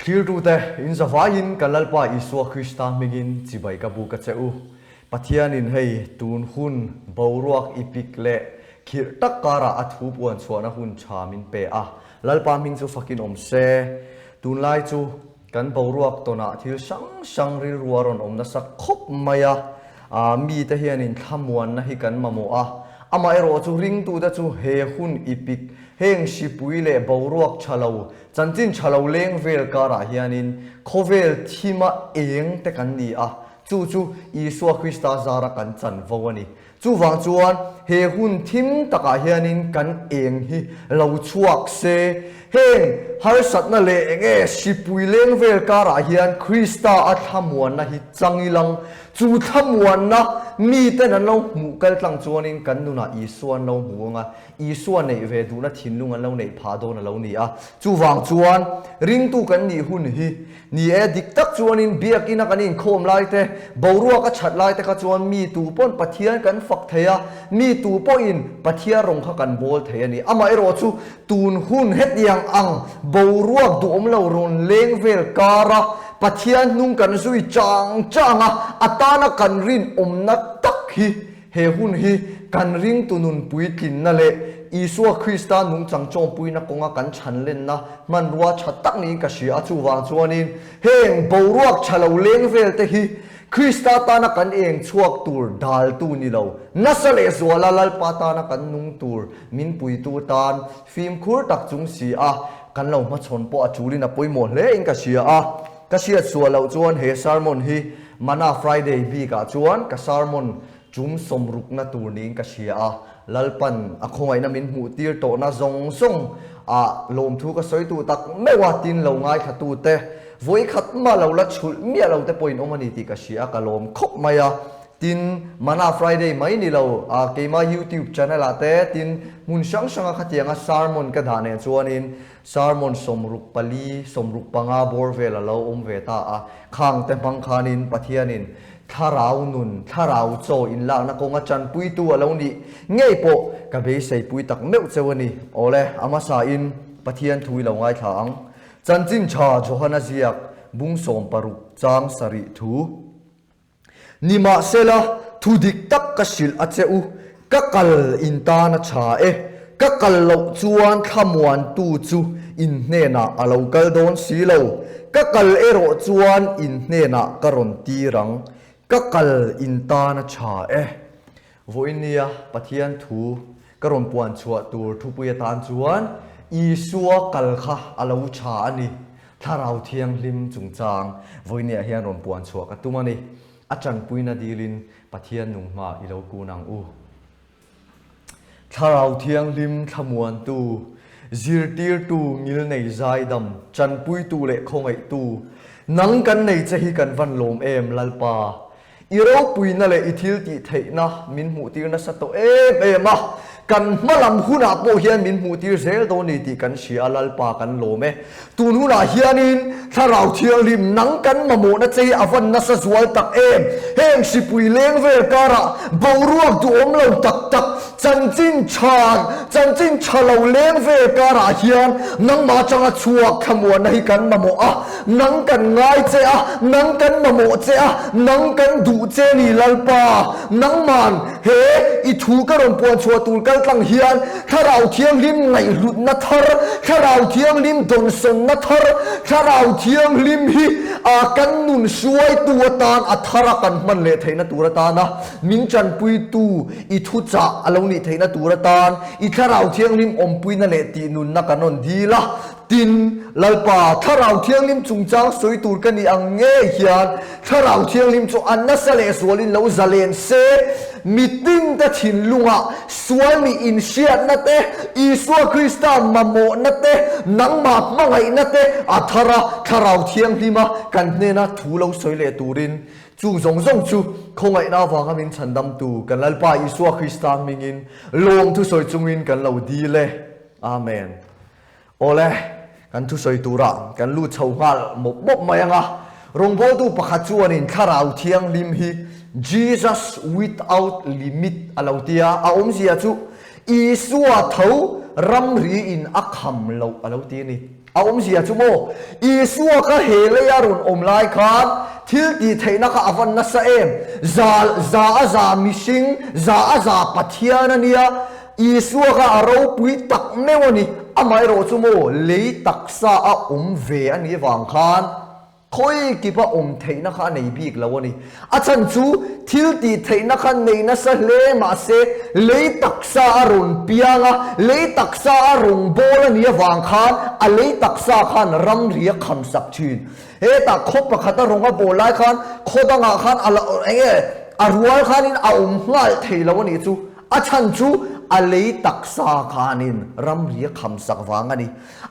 Thlirtute, in zavaiin kan Lalpa Isua Krista hmingin chibai ka buk a che u. Pathianin hei tun hun boruak ipik leh khirh tak karah a thu puan chhuahna hun tha min pe a, Lalpa hming chu fakin awm se. Tunlai chu kan boruak tawnah thil hrang hrang rilru a rawn awm nasa khawp mai a, mite hianin thlamuanna hi kan mamawh a, amaherawhchu ringtute chu he hun ipik heng hripui leh boruak tha lo Chanchin tha lo leng vel karah hianin khawvel thima eng te kan ni a, chu chu Isua Krista zara kan chanvo a ni. Chuvang chuan he hun thim takah hianin kan eng hi lo chhuak se, heng harsatna leh eng nge hripui leng vel karah hian Krista a thlamuanna hi chang ilang Chu thlamuanna miten an lo hmuh kal tlang chuanin kan nunah Isua an lo hmu ang a, Isua neih ve duhna thinlung an lo neih phah dawn a lo ni a. Chuvang chuan ringtu kan nih hun hi ni e, dik tak chuanin biakina kan inkhawm lai te, boruak a that lai te kha chuan mi tu pawn Pathian kan fak thei a, mi tu pawhin Pathian rawng kha kan bawl thei a ni. Amaherawh chu tun hun hetiang ang boruak duhawm lo rawn leng vel kara Pathian hnung kan zui chang chang a, a tana kan rinawmna tak hi He hun hi kan ringtu nun puitlinna leh Isua Krista nungchang chawmpuina kawnga kan chhanlenna hmanrua tha tak niin ka hria a, chuvang chuanin heng boruak tha lo leng vel te hi Krista tana kan eng chhuak tur daltu ni lo, nasa leh zuala Lalpa tana kan nung tur min puitu tan fimkhur tak chung si a kan lo hmachhawn pawh a tulin a pawimawh hle in ka hria a. Ka hriat sual loh chuan he sermon hi Mana Friday bikah chuan ka sermon chum sawmrukna tur niin ka hria a, Lalpan a khawngaihna min hmuh tir tawhna zawng zawng ah lawmthu ka sawi duh tak meuh a, tin lo ngaithlatute vawikhat mah lo la chhulh miah lo te pawhin awm a ni tih ka hria a, ka lawm khawp mai a. Tin, Mana Friday mai ni lo, a keima YouTube channel ah te tin hmun hrang hranga khatianga sermon ka dah nen chuanin Sermon 64, 65 bawr vel a lo awm ve ta a, khang te hmang khanin Pathianin thlarau nun, thlarau chaw inlakna kawnga tanpuitu a lo nih ngei pawh ka beiseipui tak meuh cheu a ni. Awle, a hmasain Pathian thu i lo ngaithla ang. Chanchin tha Johana ziak bung 16 chang sarih thu. Nimahsela, thu dik tak ka hrilh a che u, ka kal in tan a tha e, ka kal loh chuan thlamuantu chu in hnenah a lo kal dawn si lo, ka kal erawh chuan in hnenah ka rawn tir ang, ka kal in tan a tha e. Vawinia Pathian thu ka rawn puan chhuah tur thupui atan chuan Isua kal kha a lo tha a ni. Thlarau Thianghlim chungchang vawinia hian rawn puan chhuah ka tum a ni. A tanpuina dilin Pathian nung hma i lo kun ang u. Thlarau Thianghlim thlamuantu, zirtirtu ngilnei zaidam, tanpuitu leh khawngaihtu, nang kan nei che hi kan van lawm em Lalpa. I ropuina leh i thil tih theihna min hmuhtir nasa tawh em em a, kan hma lam hunah pawh hian min hmuhtir zel dawn ni tih kan hria a, Lalpa kan lawm e. Tun hunah hianin Thlarau Thianghlim nang kan mamawhna che hi a van nasa zual tak em? Heng hripui leng vel karah boruak duhawm lo tak tak, chanchin tha, chanchin tha lo leng vel karah hian nangmah atanga chhuak thlamuanna hi kan mamawh a, Nang kan ngai che a, nang kan mamawh che a, nang kan duh che ni Lalpa. Nangman he i thu ka rawn puan chhuah tur kal tlang hian Thlarau Thianghlim ngaihhlutna thar, Thlarau Thianghlim dawnsawnna thar, Thlarau Thianghlim hi a kan nun hruaitu atan a thar a kan hman leh theihna tur atana min tanpuitu i thuchah a lo nih theihna tur atan i Thlarau Thianghlim awmpuina leh tihnunna kan rawn dil a. Tin, Lalpa, Thlarau Thianghlim chungchang sawi tur ka nih ang ngei hian Thlarau Thianghlim chu a nasa leh zualin lo zalen se, mitinte thinlungah sual nih inhriatna te, Isua Krista mamawhna te, nangmah hmangaihna te a thar a, Thlarau Thianghlima kan hnena thu lo sawi leh turin chu zawng zawng chu khawngaihna avanga min chhandamtu kan Lalpa Isua Krista hmingin lawm thusawi chungin kan lo dil e. Amen. Awle, kan thusawi turah kan lut chho nghal mawp mawp mai ang a, rawngbawltu pakhat chuanin Thlarau Thianghlim hi Jesus without limit a lo ti a, a awmzia chu Isua tho Ramri in a kham loh a lo ti a ni. A awmzia chu maw? Isua kha he leia rawn awm lai khan thil tih theihna kha a van nasa em? Za za a za mihring, za a za Pathian a nia. Isua kha a ropui tak meuh a ni. Amaherawh chu maw, lei taksa a awm ve a nih vang khan Khawi kipa awm theihna kha a nei bik lo a ni. A chhan chu thil tih theihna kha nei nasa hle mahse lei taksa a rawn piang a, lei taksa a rawn bawl a nih avang khan a lei taksa khan ramri a kham sak thin. Hetah khaw pakhat a rawng a bawl lai khan khaw dangah khan a la eng nge a rual khanin a awm nghal thei lo a nih chu. A chhan chu a lei taksa khanin ramri a kham sak vang a ni.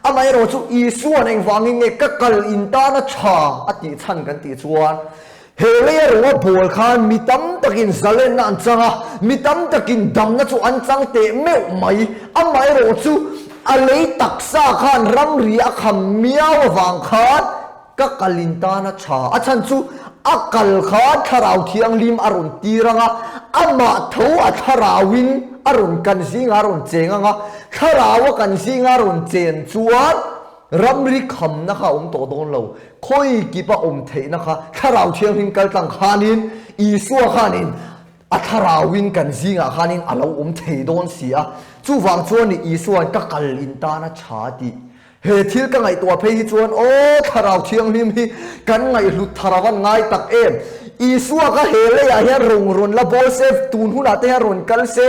Amaherawh chu Isua'n engvangin nge ka kal in tana tha a tih chhan kan tih chuan, he leia rawng a bawl khan mi tam takin zalenna an chang a, mi tam takin damna chu an chang teh meuh mai. Amaherawh chu a lei taksa khan ramri a kham miau avang khan ka kal in tana tha a chhan chu a kal khan Thlarau Thianghlim a rawn tir ang a, amah tho a Thlarauin a rawn kan zingah a rawn cheng ang a, Thlarau a kan zingah a rawn chen chuan ramri khamna kha a awm tawh dawn lo, khawi kip a awm theihna kha Thlarau Thianghlim kal tlang khanin Isua khanin a Thlarauin kan zingah khanin a lo awm thei dawn si a, chuvang chuan ni Isua'n ka kal in tana tha a tih. He thil ka ngaihtuah phei hi chuan aw Thlarau Thianghlim hi kan ngaihhlut thar a van ngai tak em! Isua kha he leiah hian rawn rawn la bawl se, tun hunah te hian rawn kal se,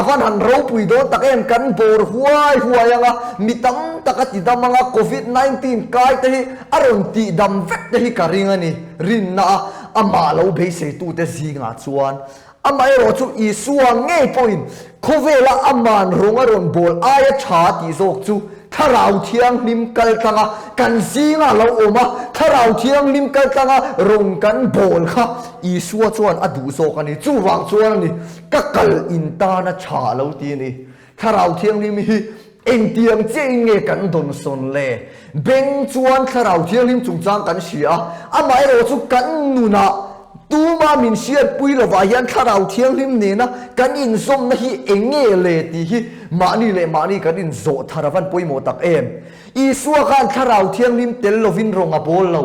a van han ropui dawn tak em? Kan bawr huai huai ang a, mi tam tak a tidam ang a, Covid 19 kai te hi a rawn tihdam vek te hi ka ring a ni, rinna a amah lo beiseitute zingah chuan Amaherawh chu Isua ngei pawhin khawvela aman rawng a rawn bawl aia tha tih zawk chu Thlarau Thianghlim kal tlanga kan zinga lo awm a, Thlarau Thianghlim kal tlanga rawng kan bawl kha Isua chuan a duh zawk a ni. Chuvang chuan a ni, ka kal in tana tha a lo ti a ni. Thlarau Thianghlim hi engtiang chiahin nge kan dawnsawn le? Beng chuan Thlarau Thianghlim chungchang kan hria a, amaherawh chu kan nunah tuma min hriatpui lovah hian Thlarau Thianghlim nena kan inzawmna hi eng nge le tih hi mahni leh mahni kan inzawh thar a van pawimawh tak em? Isua khan Thlarau Thianghlim tel lovin rawng a bawl lo.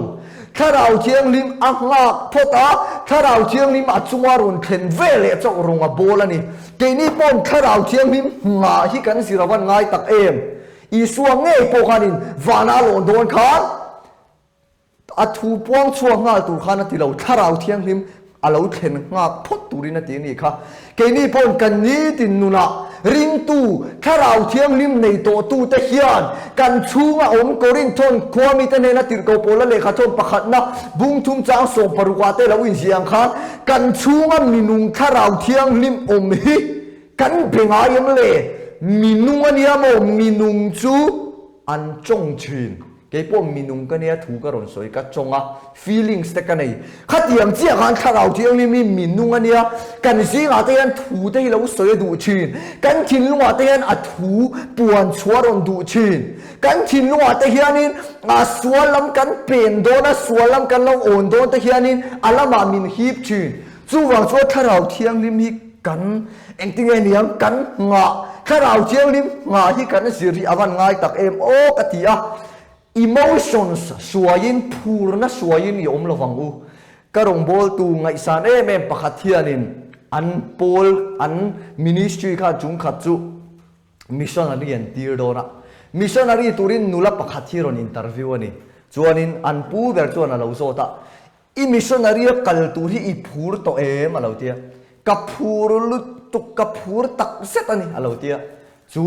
Thlarau Thianghlim a nghak phawt a, Thlarau Thianghlim a chunga rawn thlen ve leh chauh rawng a bawl a ni. Keini pawn Thlarau Thianghlim nghah hi kan zir a van ngai tak em? Isua ngei pawh khanin vana a lawn dawn khan a thu puang chhuak nghal tur khan a ti lo, Thlarau Thianghlim a lo thlen nghak phawt turin a ti a nih kha. Keini pawn kan nitin nunah ringtu Thlarau Thianghlim nei tawhtute hian kan chhunga awm Korinthawn khua mite hnena tirhkoh pawla lehkha thawn pakhatna bung thum chang 16 ah te lo inziah ang khan kan chhunga minung Thlarau Thianghlim awm hi kan be ngai em le? Minung a nia maw? Minung chu an tawng thin. Kei pawh minung ka nia thu ka rawn sawi ka tawng a, feelings te ka nei. Khatiang chiah khan Thlarau Thianghlim hi minung a nia, kan zingah te hian thu te hi lo sawi a duh thin, kan thinlungah te hian a thu puan chhuah a rawn duh thin. Kan thinlungah te hianin a sual lam kan pen dawn a, sual lam kan lo awn dawn te hianin a lamah min hip thin. Chuvang chuan Thlarau Thianghlim hi kan engtinge niang kan nghah, Thlarau Thianghlim nghah hi kan zir hi a van ngai tak em aw ka ti a, emotions suaiin phurna suaiin i awm lovang u. Ka rawngbawltu ngaihsan em em pakhat hianin an pawl an ministry khan chungkhat chu Missionary an tir dawn a, missionary turin nula pakhat hi rawn interview a ni. Chuanin an pu ber chuan a lo zawt a, I missionary a kal tur hi i phur tawh em? a lo ti a. Ka phur lutuk, ka phur tak zet a ni, a lo ti a. Chu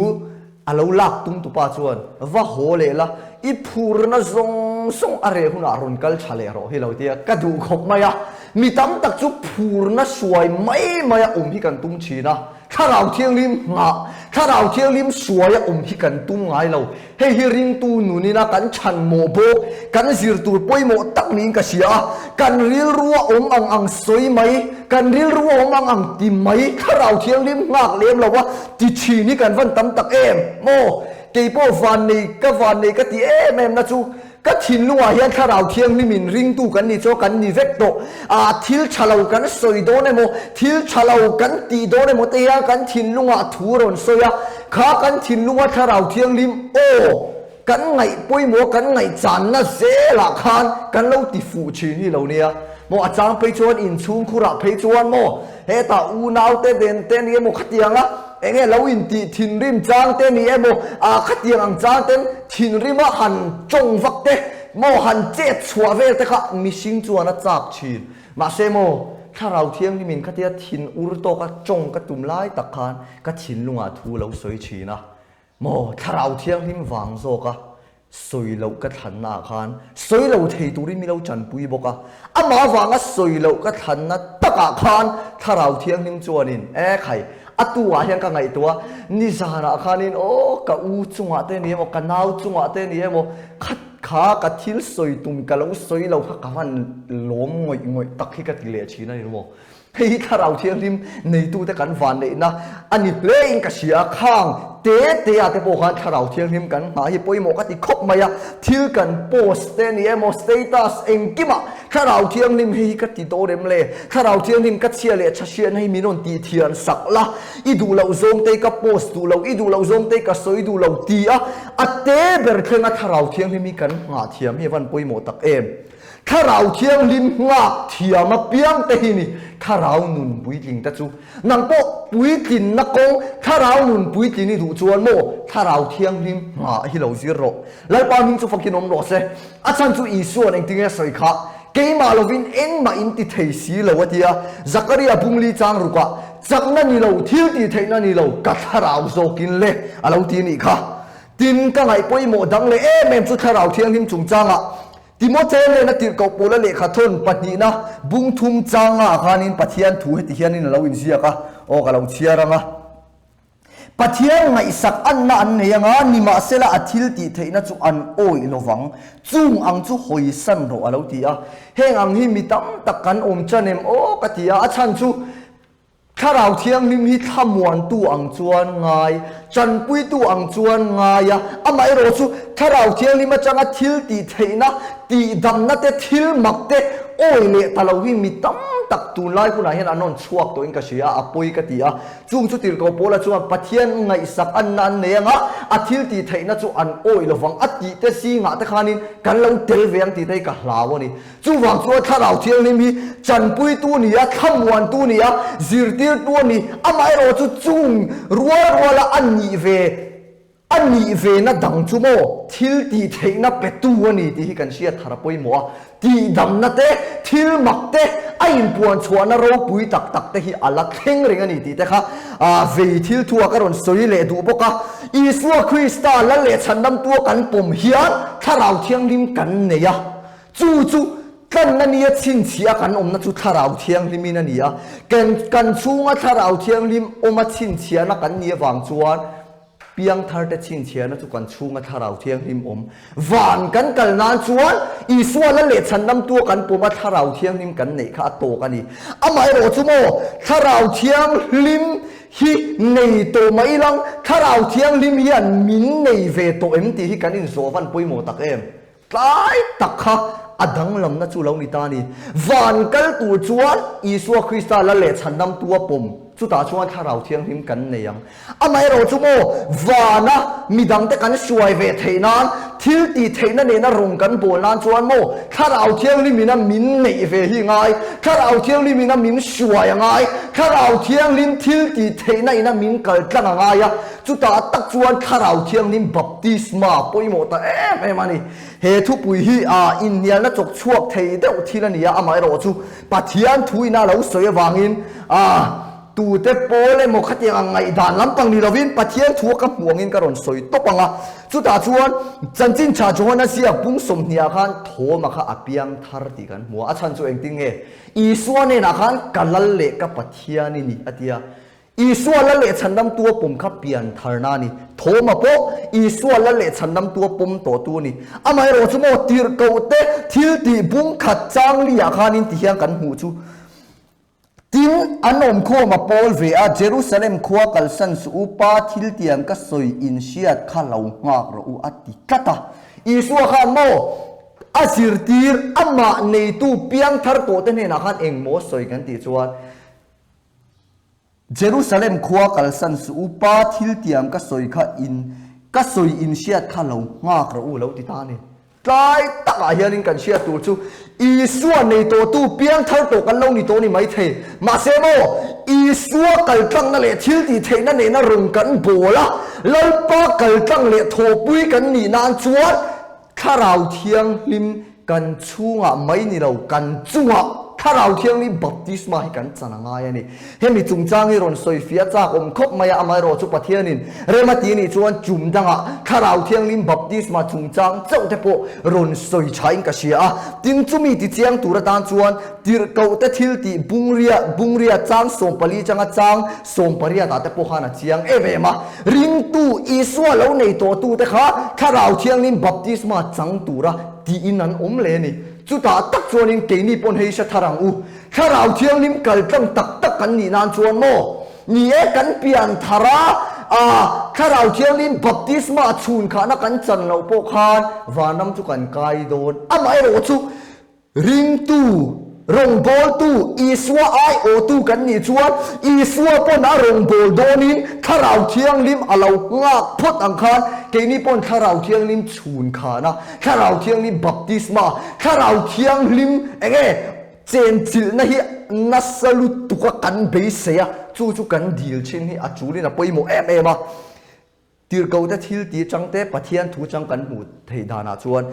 a lo lak tum tupa chuan, Va haw leh la, i phurna zawng zawng a reh hunah rawn kal tha leh rawh hi, a lo ti a. Ka duh khawp mai a, mi tam tak chu phurna suai mai mai a awm hi kan tum thin a. Thlarau Thianghlim nghah, Thlarau Thianghlim suaia awm hi kan tum ngai lo. Hei hi ringtu nunina kan chhan mawh bawk, kan zir tur pawimawh tak niin ka hria a. Kan rilrua awm ang ang sawi mai, kan rilrua awm ang ang ti mai, Thlarau Thianghlim nghak lem lo a ti thin hi kan van tam tak em maw? Keipawh vannei ka vannei ka ti em em na chu. Ka thinlungah hian Thlarau Thianghlimin ringtu kan ni chu kan ni vek tawh. Ah, thil tha lo kan sawi dawn emaw, thil tha lo kan tih dawn emaw te hian kan thinlungah thu rawn sawi a, kha kan thinlunga Thlarau Thianghlim aw kan ngaih pawimawh kan ngaihchanna zelah khan kan lo ti fuh thin hi lo nia. Maw a chang phei chuan inchhungkhurah phei chuan maw hetah unaute nen te ni emaw khatianga Enge lo intih thinrim chang te ni emaw, ah khatiang ang chang ten thinrima han tawng vak te maw han chet chhuah vel te kha mihring chuan a chak thin. Mahse maw Thlarau Thianghlimin khatia thin ur tawka tawng ka tum lai tak khan ka thinlungah thu lo sawi thin a, maw Thlarau Thianghlim vang zawka Sawi loh ka thlanna ah khan sawi lo thei turin mi lo tanpui bawk a, amah avanga sawi loh ka thlanna takah khan Thlarau Thianghlim chuanin e khai a tu ah hian ka ngaihtuah a, nizanah khanin aw ka u chungah te ni emaw ka nau chungah te ni emaw kha kha ka thil sawi tum ka lo sawi lo kha ka van lawm ngawih ngawih tak hi ka ti leh thin a ni maw. Hei hi Thlarau Thianghlim neitute kan vanneihna a ni hle in ka hria a, khang te te ah te pawh khan Thlarau Thianghlim kan nghah hi pawimawh ka ti khawp mai a, thil kan post te ni emaw status engkimah Thlarau Thianghlim hei hi ka ti dawn em le, Thlarau Thianghlim ka chhia leh tha hriatna hi min rawn tih thian sak la, i duh loh zawng te hi ka post duh lo, i duh loh zawng te hi ka sawi duh lo ti a, a te ber thlenga Thlarau Thianghlim hi kan nghah thiam hi a van pawimawh tak em. Thlarau Thianghlim nghak thiam apiang te hi ni Thlarau nun puitling te chu. Nang pawh puitlinna kawng Thlarau nun puitlin i duh chuan maw Thlarau Thianghlim nghah hi lo zir rawh. Lalpa hming chu fakin awm rawh se. A chhan chu Isua'n engtinge a sawi kha, Keimah lovin engmah in ti thei si lo a ti a. Zakaria bungli chang rukah, Chakna ni lo, thil tih theihna ni lo, ka Thlarau zawkin le a lo ti nih kha. Tin, ka ngaih pawimawh dang leh em em chu Thlarau Thianghlim chungchangah Timothea nena tirhkoh Paula lehkha thawn pahnihna bung thum changa khanin Pathian thu heti hianin a lo inziak a, aw ka lo chhiar ang a. Pathian ngaihsak anna an nei anga, nimahsela a thil tih theihna chu an awih lovang, chung ang chu hawisan rawh a lo ti a. Heng ang hi mi tam tak kan awm chan em aw ka ti a, a chhan chu Thlarau Thianghlim hi thlamuantu ang chuan ngai, chanpuitu ang chuan ngai a, amaherawh chu Thlarau Thianghlim atanga thil tih theihna, tihdamna te, thil mak te awi leh ta lo hi mi tam tak tunlai hunah hian an rawn chhuak tawhin ka hria a, a pawi ka ti a. Chung chu tirhkoh Paula chuan Pathian ngaihsak anna an nei anga a thil tih theihna chu an awi lovang a tih te zingah te khanin kan lo tel ve ang tih te hi ka hlau a ni. Chuvang chuan Thlarau Thianghlim hi chanpuitu ni a, thlamuantu ni a, zirtirtu a ni. Amaherawh chu chung rual ruala a nih ve a nih vena dang chu maw thil tih theihna petu a ni tih hi kan hriat thar a pawimawh a. Tihdamna te, thil mak te, a inpuan chhuahna ropui tak tak te hi a la thleng reng a ni tih te kha vei thil thu ah ka rawn sawi leh duh bawk a. Isua Krista Lal leh Chhandamtua kan pawm hian Thlarau Thianghlim kan nei a. Chu chu tlanna nia chhinchhiah kan awmna chu Thlarau Thianghlimin a ni a, kan kan chhunga Thlarau Thianghlim awma chhinchhiahna kan nih avang chuan piangtharte chhinchhiahna chu kan chhunga Thlarau Thianghlim awm van kan kal nan chuan Isua la leh chhandamtua kan pawma Thlarau Thianghlim kan neih kha a tawk a ni. Amaherawh chu maw Thlarau Thianghlim hi nei tawh mah ilang Thlarau Thianghlim hian min nei ve tawh em tih hi kan inzawh van pawimawh tak em? Tlai tak kha a danglamna chu lo ni ta a ni. Van kal tur chuan Isua Krista lal leh chhandamtu a pawm, chutah chuan Thlarau Thianghlim kan nei ang. Amaherawh chu maw, vana midangte kan hruai ve theih nan, thil tih theihna nena rawng kan bawl nan chuan maw, Thlarau Thianghlim ina min neih ve hi ngai, Thlarau Thianghlim ina min hruai a ngai, Thlarau Thianghlim thil tih theihna ina min kal tlang a ngai a, Chutah tak chuan Thlarau Thianghlim baptisma pawimawh ta em em a ni. He thupui hi a inhnialna chawk chhuak thei deuh thil a ni a, amaherawh chu Pathian thu ina lo sawi avangin a tute pawl emaw khatiang ang ngaihdan lampang ni lovin Pathian thu a ka hmuh angin ka rawn sawi tawp ang a. Chutah chuan Chanchin Tha Johana ziak bung sawmhniah khan Thawma kha a piang thar tih kan hmu a, a chhan chu engtin nge Isua hnenah khan ka lal leh ka Pathian i ni a ti a. Isua lal leh chhandamtua pawm kha pian tharna a ni. Thawma pawh Isua lal leh chhandamtua pawm tawhtu a ni. Amaherawh chu maw tirhkohte thil tih bung khat chang liah khanin ti hian kan hmuh chu. Tin, an awmkhawm a pawl ve a, Jerusalem khua kalsan suh u, Pa thil tiang ka sawi in hriat kha lo nghak rawh u a ti tlat a. Isua khan maw? A zirtir, amah neitu piangthar tawhte hnenah khan engmaw sawi kan tih chuan, Jerusalem khua kalsan suh u, Pa thiltiam ka sawi kha in ka sawi in hriat kha lo nghak rawh u lo ti ta a ni. Tlai takah hianin kan hriat tur chu Isua nei tawhtu piangthar tawh kan lo ni tawh a ni maithei. Mahse maw, Isua kaltlangna leh thiltih theihna nena rawn kan bawl a, Lalpa kaltlang leh thawhpui kan nih nan chuan Thlarau Thianghlim kan chhungah mai ni lo, kan chungah Thlarau Thianghlim baptisma hi kan chan a ngai a ni. Hemi chungchang hi rawn sawi fiah chak awm khawp mai a, amaherawh chu Pathianin rem a ti nih chuan chum dangah Thlarau Thianghlim baptisma chungchang chauh te pawh rawn sawi thain ka hria a. Tin, chumi ti chiang tur atan chuan Tirhkohte thiltih bungria bungria chang 14 changa chang 18 ah te pawh khan a chiang em em a. Ringtu Isua lo nei tawhtute kha Thlarau Thianghlim baptisma chang tura tiin an awm leh a ni. Chutah tak chuanin keini pawn hei hre thar ang u. Thlarau Thianghlim kal tlang tak tak kan nih nan chuan maw? Ni e, kan pian thar a, a Thlarau Thianghlim baptisma chhun khahna kan chan loh pawh khan vanram chu kan kai dawn. Amaherawh chu Ringtu, rawngbawltu, Isua aiawhtu kan nih chuan Isua pawn a rawngbâwl dawnin Thlarau Thianghlim a lo nghak phawt ang khan keini pawn Thlarau Thianghlim chhun khana, Thlarau Thianghlim baptisma, Thlarau Thianghlim eng nge chenchilhna hi nasa lutuka kan beisei a, chu chu kan dil thin hi a chulin a pawimawh em em a. Tirhkohte thil tih changte Pathian thu chang kan hmuh theih danah chuan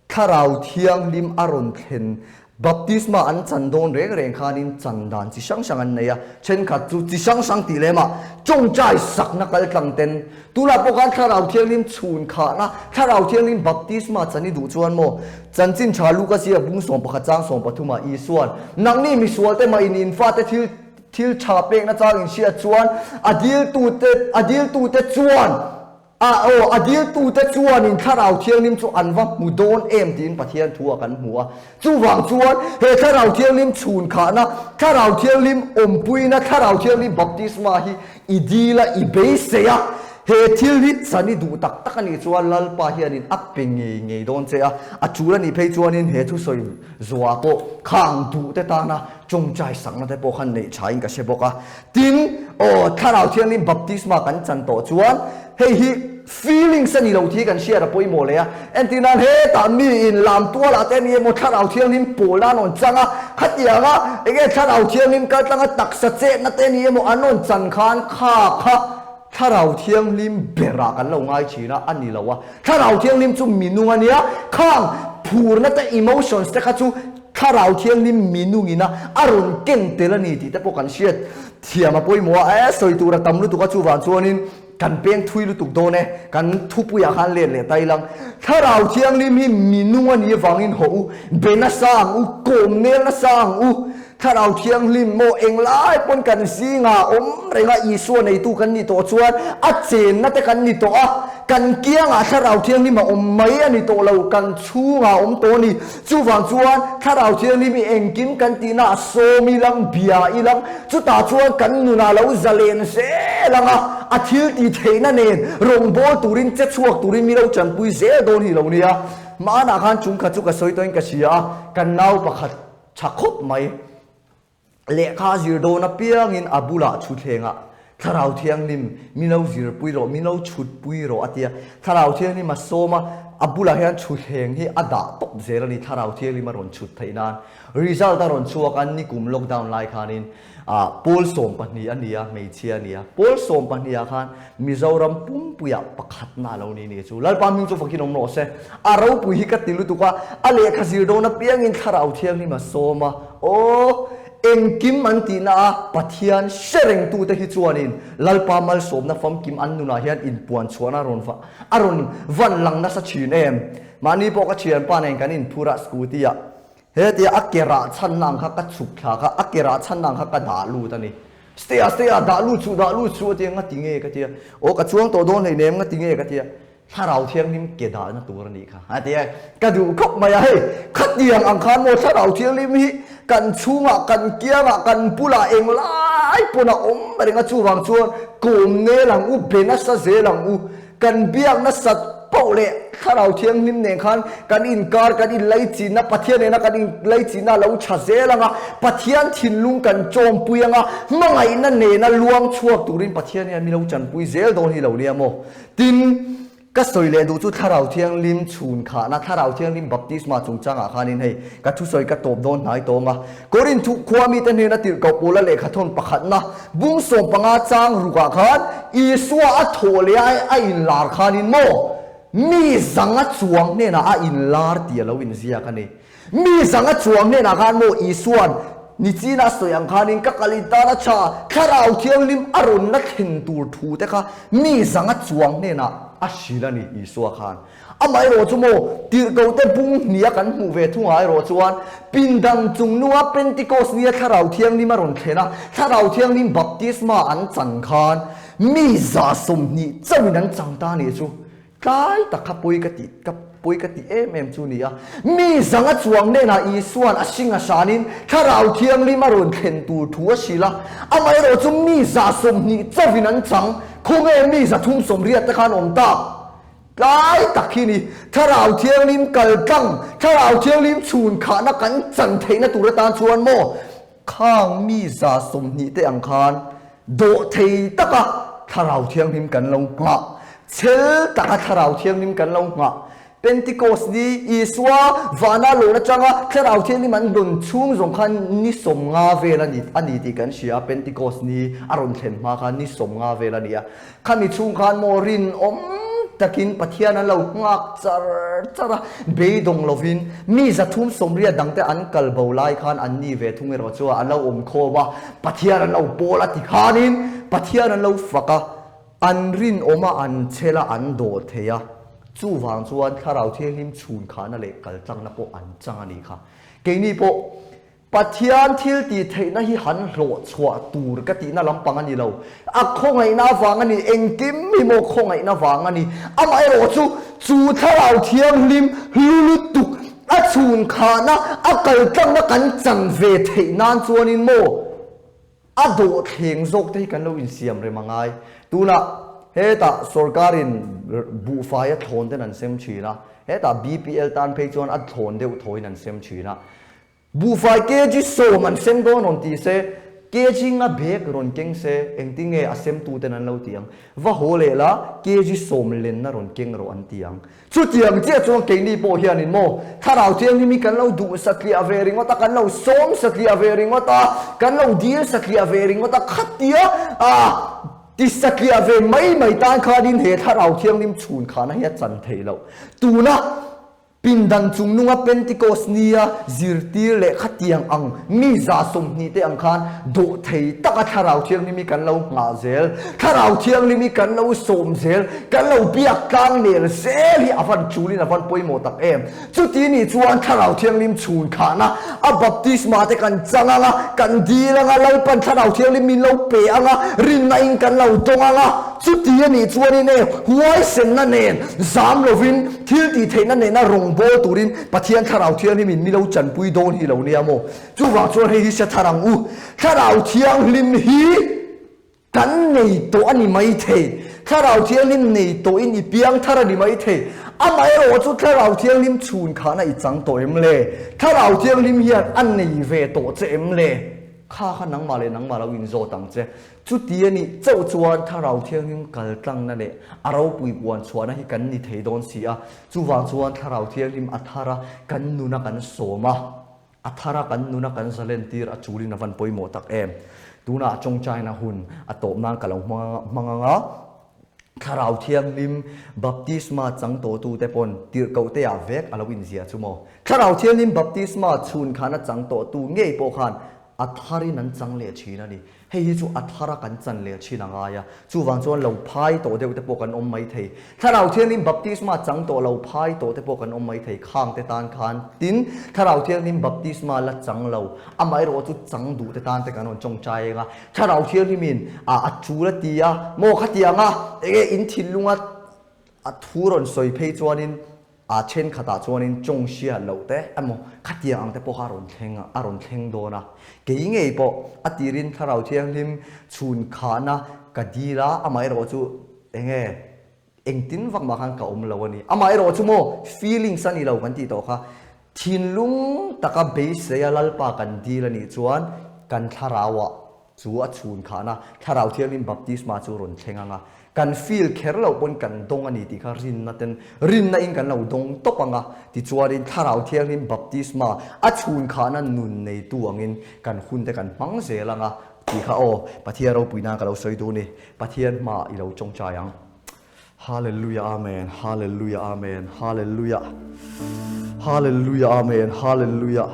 Thlarau Thianghlim a rawn thlen baptisma an chan dawn reng reng khanin chan dan chi hrang hrang an nei a, thenkhat chu chi hrang hrang tih lemah tawngtai sakna kal tlang ten tunah pawh khan Thlarau Thianghlim chhun khahna Thlarau Thianghlim baptisma chan i duh chuan maw Chanchin tha Luka ziak bung 11 chang 13 ah Isuan nangni misualte mah in in fate thil Thil tha pekna chang in hriat chuan a diltute a diltute chuan a aw a diltute chuanin Thlarau Thianghlim chu an va hmu dawn em tiin Pathian thu ah kan hmu a. Chuvang chuan he Thlarau Thianghlim chhun khahna, Thlarau Thianghlim awmpuina, Thlarau Thianghlim baptisma hi i dil a, i beisei a. He thil hi chan i duh tak tak a nih chuan Lalpa hianin a pe ngei ngei dawn che a. A tul a nih phei chuanin he thusawi zuah pawh khang duh te tana Chawngchai sakna te pawh khan neih thain ka hre bawk a. Tin, aw, Thlarau Thianghlim baptisma kan chan tawh chuan hei hi feelings a ni lo tih kan hriat a pawimawh leh a. Entir nan hetah mi in lam tualah te a ni emaw Thlarau Thianghlim pawl a rawn chang a, khatianga enge Thlarau Thianghlim kal tlanga taksa chetna te a ni emaw an rawn chan khan kha kha Thlarau Thianghlim berah kan lo ngai thin a, a ni lo a. Thlarau Thianghlim chu minung a nia, khang phurna te emotions te kha chu Thlarau Thianghlim minungin a a rawn ken tel a ni tih te pawh kan hriat thiam a pawimawh a, e sawi tur a tam lutuk a chuvang chuanin kan peng thui lutuk dawn e, kan thupuiah khan let leh ta ilang. Thlarau Thianghlim hi minung a nih avangin hawh u, be nasa ang u, kawm nel nasa ang u. Thlarau Thianghlim maw englai pawn kan zingah awm reng a, Isua neitu kan nih tawh chuan a chenna te kan ni tawh a, kan kiangah Thlarau Thianghlim a awm mai a ni tawh lo, kan chhungah a awm tawh a ni. Chuvang chuan Thlarau Thianghlim hi engkim kan tihna a sawm ilang, bia ilang, chutah chuan kan nunah lo zalen zel ang a, a thil tih theihna nen rawngbâwl turin che chhuak turin mi lo chanpui zel dawn hi lo nia. Hmanah khan chungkhat chu ka sawi tawhin ka hria a, kan nau pakhat tha khawp mai. Lehkha zir dawn apiangin a bulah thutthlengah Thlarau Thianghlim min lo zirpui rawh, min lo chhutpui rawh a ti a. Thlarau Thianghlim a sawm a, a bulah hian thutthleng hi a dah tawp zel a ni Thlarau Thianghlim a rawn chhut theih nan. Result a rawn chhuak a, nikum lockdown lai khanin pawl 12 a ni a, hmeichhia a ni a. Pawl 12 ah khan Mizoram pumpuiah pakhatna a lo ni ni chu. Lalpa hming chu fakin awm rawh se. A ropui hi ka ti lutuk a, a lehkha zir dawn apiangin Thlarau Thianghlim a sawm a, aw, engkim an tihna a Pathian hre rengtute hi chuanin Lalpa malsawmna famkim an nunah hian inpuan chhuahna a rawn a rawn van lang nasa thin em. Mahni pawh ka thianpa nen kan inphur a scooty ah Hetia a ke rah chhanna ang kha ka chhuk thla kha, a ke rah chhanna ang kha ka dah lut a ni. Stay a, stay a, dah lut suh, dah lut suh a tia, ngati nge ka tia. Aw ka chuang tawh dawn hleinem, ngati nge ka tia. Thlarau Thianghlim ke dahna tur a nih kha a tia. Ka duh khawp mai a, hei khatiang ang khan maw Thlarau Thianghlim hi kan chhungah, kan kiangah, kan bulah englai pawn a awm reng a, chuvang chuan kawm nel ang u, be nasa zel ang u, kan biak nasat. poh leh Thlarau Thianghlim nen khan kan inkar, kan inlaichinna, Pathian nena kan inlaichinna a lo tha zel ang a, Pathian thinlung kan chawmpui ang a, hmangaihna nena luang chhuak turin Pathian hian min lo chanpui zel dawn hi lo nia maw? Tin, Ka sawi leh duh chu Thlarau Thianghlim chhun khahna, Thlarau Thianghlim baptisma chungchangah khanin hei ka thusawi ka tawp dawn hnai tawng a. Korinth khua mite hnena tirhkoh Paula lehkha thawn pakhatna bung 15 chang rukah khan Isua a thawh leh a a inlar khanin maw mi zanga chuang hnenah a inlar tih a lo inziak a ni. Mi zanga chuang hnenah khan maw Isua'n nichina a sawi ang khanin ka kal in tan a tha, Thlarau Thianghlim a rawn la thlen tur thu te kha mi zanga chuang hnenah a hrilh a ni Isua khan. Amaherawh chu maw tirhkoh te bung hnih a kan hmuh ve thungah erawh chuan pindan chung nunga Pentecost nia Thlarau Thianghlim a rawn thlen a, Thlarau Thianghlim baptisma an chan khan mi 120 chauhin an chang ta a nih chu. Tlai tak kha pawi ka tih ka pawi ka tih em em chu ni a. Mi zanga chuang hnenah Isua'n a hring a hranin Thlarau Thianghlim a rawn thlen tur thu a hrilh a. Amaherawh chu mi 120 chauhin an chang, khawnge mi 380 te khan awm tak? Tlai tak hi ni. Thlarau Thianghlim kal tlang, Thlarau Thianghlim chhun khahna kan chan theihna tur atan chuan maw khang mi 120 te ang khan dawhthei taka Thlarau Thianghlim kan lo nghah, chhel taka Thlarau Thianghlim kan lo nghah. Pentecost ni Isua vana lawn atanga Thlarau Thianghlim an rawn chhung zawng khan ni 50 vel a ni a ni tih kan hria a, Pentecost ni a rawn thlen hma khan ni 50 vel a ni a. Khami chhung khan maw rinawm takin Pathian an lo nghak char char a, beidawng lovin mi 380 dangte an kal bo lai khan an ni ve thung erawh chuan an lo awm khawm a, Pathian an lo pawl a ti khanin Pathian an lo fak a, an rinawm a, an chhel a, an dawh thei a. Chuvang chuan Thlarau Thianghlim chhun khahna leh kaltlangna pawh an chang a nih kha. Keini pawh Pathian thil tih theihna hi han hlawh chhuah tur ka tihna lampang a ni lo. A khawngaihna avang a ni, engkim hi maw khawngaihna vang a ni. Amaherawh chu, chu Thlarau Thianghlim hlu lutuk a chhun khahna, a kaltlangna kan chan ve theih nan chuanin maw a dawhthleng zawk te hi kan lo insiam rem a ngai. Tunah hetah sorkarin buhfai a thlawn ten an sem thin a, hetah BPL tan phei chuan a thlawn deuh thawiin an sem thin a. Buhfai kg 10 an sem dawn rawn ti se, kg nga bag rawn keng se, engtin nge a semtuten an lo ti ang? Va haw leh la, kg 10 lenna rawn keng rawh an ti ang. Chutiang chiah chuan keini pawh hianin maw, Thlarau Thianghlim hi kan lo duh satliah ve ringawt a, kan lo sawm satliah ve ringawt a, kan lo dil satliah ve ringawt a, khatia ti satliah ve mai mai tan khanin he Thlarau Thianghlim chhun khahna hi a chan theih loh. Tuna Pindan chungnunga Pentecost nia zirtir leh khatiang ang mi 120 te ang khan dawhthei taka Thlarau Thianghlim hi kan lo nghah zel, Thlarau Thianghlim hi kan lo sawm zel, kan lo biak tlang nel zel hi a van chulin a van pawimawh tak em. Chuti nih chuan Thlarau Thianghlim chhun khahna a baptisma te kan chang ang a, kan dil ang a, Lalpan Thlarau Thianghlim min lo pe ang a, rinna in kan lo dawng ang a, chuti a nih chuanin e huaisenna nen zam lovin, Thil tih theihna nena rawngbâwl turin Pathian Thlarau Thianghlimin mi lo chanpui dawn hi lo nia maw? Chuvang chuan hei hi hre thar ang u. Thlarau Thianghlim hi kan nei tawh a ni mai thei. Thlarau Thianghlim nei tawhin i piang thar a ni mai thei. Amaherawh chu Thlarau Thianghlim chhun khahna i chang tawh em le? Thlarau Thianghlim hian a nei ve tawh che em le? Kha kha nangmah leh nangmah lo inzawt ang che. Chuti a nih chauh chuan Thlarau Thianghlim kal tlangna leh a ropui puan chhuahna hi kan ni thei dawn si a. Chuvang chuan Thlarau Thianghlim a thar a, kan nuna kan sawm a, a thar a kan nuna kan zalentir a chulin a van pawimawh tak em. Tunah tawngtaina hun a tawp nan ka lo hmang ang a, Thlarau Thianghlim baptisma chang tawhtute pawn tirhkohte-ah vek a lo inziah chu maw. Thlarau Thianghlim baptisma chhun khan a chang tawhtu ngei pawh khan a tharin an chang leh thin a ni. Hei hi chu a thara kan chan leh thin a ngai a, chuvang chuan lo phai tawh deuh te pawh kan awm mai thei. Thlarau Thianghlim baptisma chang tawh lo phai tawh te pawh kan awm mai thei khang te tan khan. Tin, Thlarau Thianghlim baptisma la chang lo, amaherawh chu chang duh te tan te kan rawn tawngtai eng a. Thlarau Thianghlimin a a chul a ti a, maw khatiang a, enge in thinlunga a thu rawn sawi phei chuanin, A thenkhatah chuanin tawng hriat loh te emaw khatiang ang te pawh kha a rawn thleng a, a rawn thleng dawn a. Kei ngei pawh a tirin Thlarau Thianghlim chhun khahna ka dil a, amaherawh chu enge Engtin vak mah khan ka awm lo a ni. Amaherawh chu maw feelings a ni lo kan tih tawh kha thinlung taka beiseia Lalpa kan dil a nih chuan kan thlarauah chu a chhun khahna Thlarau Thianghlim baptisma chu rawn thleng ang a, kan feel kher loh pawn kan dawng a ni tih kha rinna ten rinna in kan lo dawng tawp ang a, tichuanin Thlarau Thianghlim baptisma a chhun khahna nun neitu angin kan hun te kan hmang zel ang a tih kha aw Pathian ropui nan ka lo sawi duh a ni. Pathian hmaah i lo tawngtai ang. Hallelujah Amen Hallelujah Amen Hallelujah Hallelujah Amen Hallelujah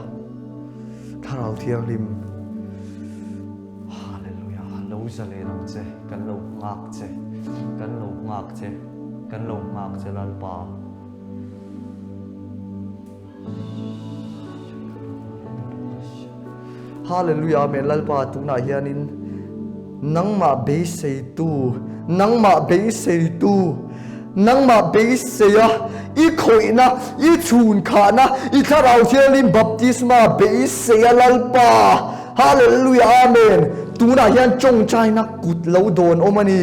Thlarau Thianghlim Hallelujah lo zalen ang che kan lo nghak che kan lo nghak che kan lo nghak che Lalpa Hallelujah Amen Lalpa tunah hianin nangmah beiseitu nangmah beiseitu nangmah beiseia i khawihna i chhunkhahna i thlarau thianghlim baptisma beiseia Lalpa Hallelujah Amen tunah hian tawngtaina kut lo dawn awm a ni.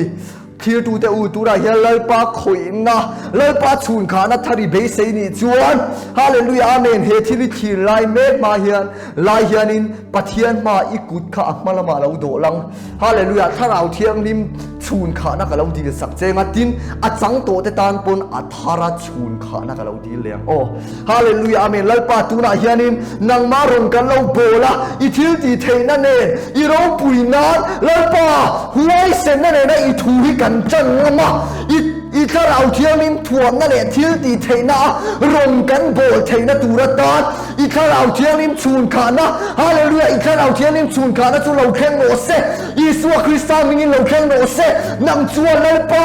Thirtute u, tunah hian Lalpa khawihna, Lalpa chhunkhahna thar i beisei nih chuan, Hallelujah Amen, he thil i thlir lai mek hma hian, lai hianin Pathian hma i kut kha a hma lamah lo dawh lang. Hallelujah, Thlarau Thianghlim chhunkhahna ka lo dil sak cheng a, tin, a chang tawh te tan pawn a thara chhunkhahna ka lo dil leh ang. Aw, Hallelujah Amen, Lalpa tunah hianin nangmah rawn kan lo bawl a, i thil tih theihna nen, i ropui nan, Lalpa, huaisenna nena i thu hi kan ṭan ngam a, i i Thlarau Thianghlim thuamna leh thil tih theihna a rawn kan bawl theihna tur atan i Thlarau Thianghlim chhunkhahna, Hallelujah, i Thlarau Thianghlim chhunkhahna chu lo thleng rawh se, Isua Krista hmingin lo thleng rawh se, nang chuan Lalpa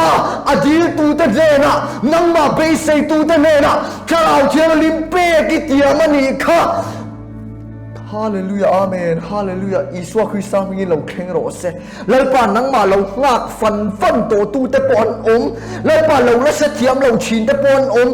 a diltute hnenah, nangmah beiseitute hnenah Thlarau Thianghlim pek i tiam a nih kha. Hallelujah Amen Hallelujah Isua Krista hmingin lo thleng rawh se Lalpa nangmah lo nghak fan fan tawh tu te pawh an awm Lalpa lo la hre thiam lo thin te pawh an awm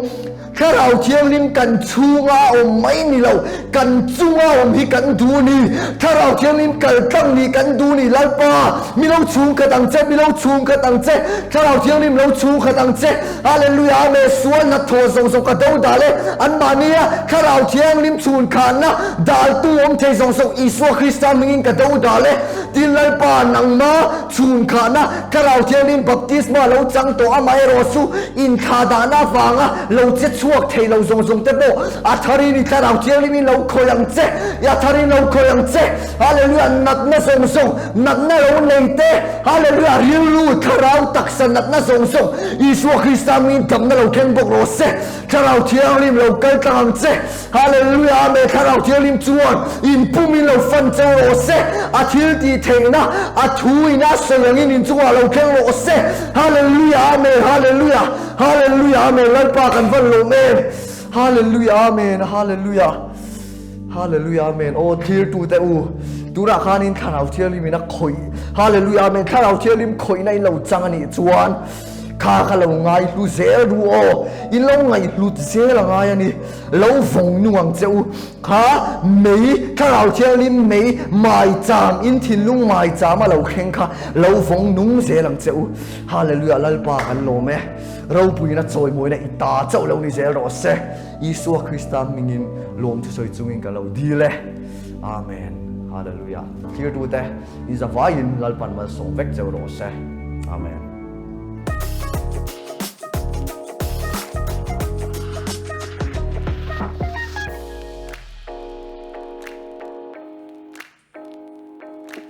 Thlarau Thianghlim kan chhunga a awm mai ni lo kan chunga awm hi kan duh ni Thlarau Thianghlim kal tlang nih kan duh ni Lalpa mi lo chhung khat ang che mi lo chhung khat ang che Thlarau Thianghlim lo chhung khat ang che Hallelujah Amen Sual hnathawh zawng zawng ka do dal e anmahnia Thlarau Thianghlim chhunkhahna daltu awm thei zawng zawng Isua Krista hmingin ka do dal e Tin Lalpa nangma chhunkhahna Thlarau Thianghlim baptisma lo chang tawh amaherawh chu inthlahdahna avanga lo che chhuak thei lo zawng zawng te pawh a tharin i Thlarau Thianghlimin lo khawih ang che i a tharin lo khawih ang che Hallelujah Natna zawng zawng natna lo nei te Hallelujah Rilru thlarau taksa natna zawng zawng Isua Krista hmingin damna lo thleng bawk rawh se. Thlarau Thianghlim lo kal tlang ang che. Hallelujah Amen Thlarau Thianghlim chuan in pumin lo fan cheu rawh se. A thil tih theihna a thu in a sawi angin in chungah lo thleng rawh se. Hallelujah Amen Hallelujah Hallelujah Amen Lalpa kan van lawm em. Hallelujah Amen Hallelujah. Hallelujah Amen Aw thlir tute u tunah khanin Thlarau Thianghlim in a khawih Hallelujah Amen Thlarau Thianghlim khawihna in lo chang a nih chuan kha ka lo ngai hlu zel ru aw in lo ngaih hlut zel a ngai a ni lo vawng nung ang che u kha mei Thlarau Thianghlim mei maicham in thinlung maicham a lo thleng kha lo vawng nung zel ang che u Hallelujah Lalpa kan lawm e ropuina chawimawina i ta chauh lo ni zel rawh se. Isua Krista hmingin lawm thusawi chungin ka lo dil e. Amen. Hallelujah. Thirtute, in zavaiin Lalpan malsawm vek cheu rawh se. Amen.